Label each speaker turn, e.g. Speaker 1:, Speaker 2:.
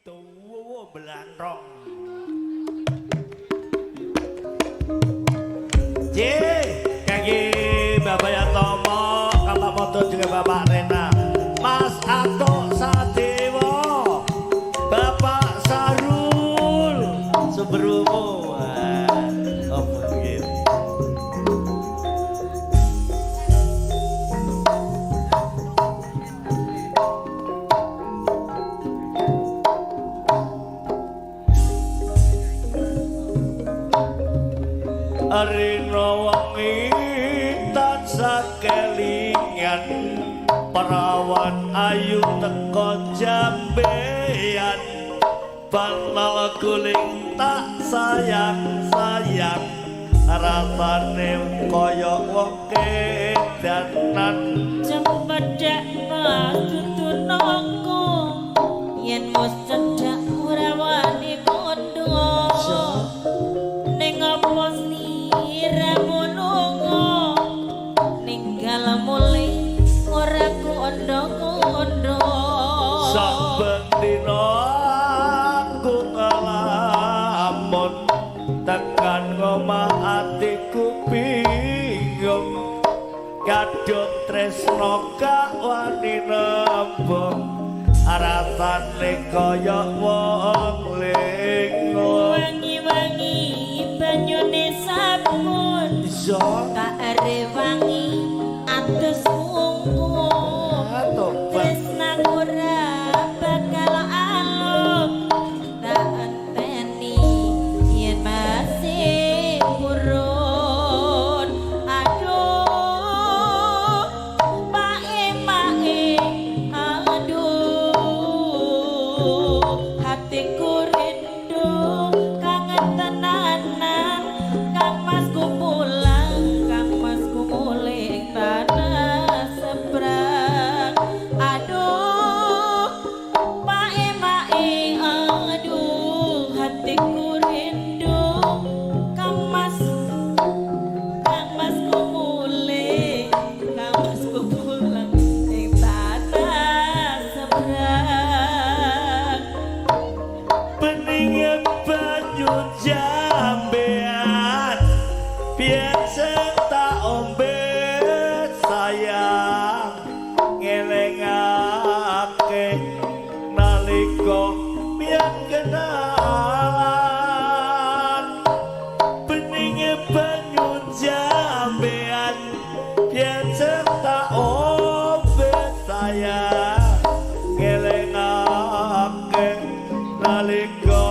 Speaker 1: Dawa belantrong. J, kangge Bapak Yatomo, Bapak Moto juga Bapak Rena, Mas Ato Sadewo, Bapak Sarul, Sumberumo. Apa gitu? Rina wengi tansah kelingan, perawan ayu teko jambean, bantal guling tak sayang-sayang, rasane kaya wong kedanan.
Speaker 2: Cempedhak mas dudu nangka, yen wis cedhak ora wani kandha. Ning apa sliramu lunga, ninggal mulih ora kandha-kandha.
Speaker 1: Saben dina aku nglamun, tekan ngomah atiku bingung, kadung tresno gak wani nembung, rasane kaya wong lingung.
Speaker 2: Wangi-wangi banyune sabun,
Speaker 1: Iya.
Speaker 2: tak rewangi atus kungkum.
Speaker 1: Tobat.
Speaker 2: Tresnaku ora bakal aluk, tak enteni yen masih purun. Aduh, mae mae, aduh, hatiku rindu kangen tenanan. Kang Masku pulang, Kang Masku mulih tanah seberang. Aduh, mae mae, aduh, hatiku rindu. Kang Mas, Kang Masku mulih, Kang Masku pulang ing tanah seberang.
Speaker 1: Beninge banyu jambean, biyen sing tak ombe sayang, ngelingake nalika biyen kenalan. Beninge banyu jambean, biyen sing tak ombe sayang, ngelingake nalika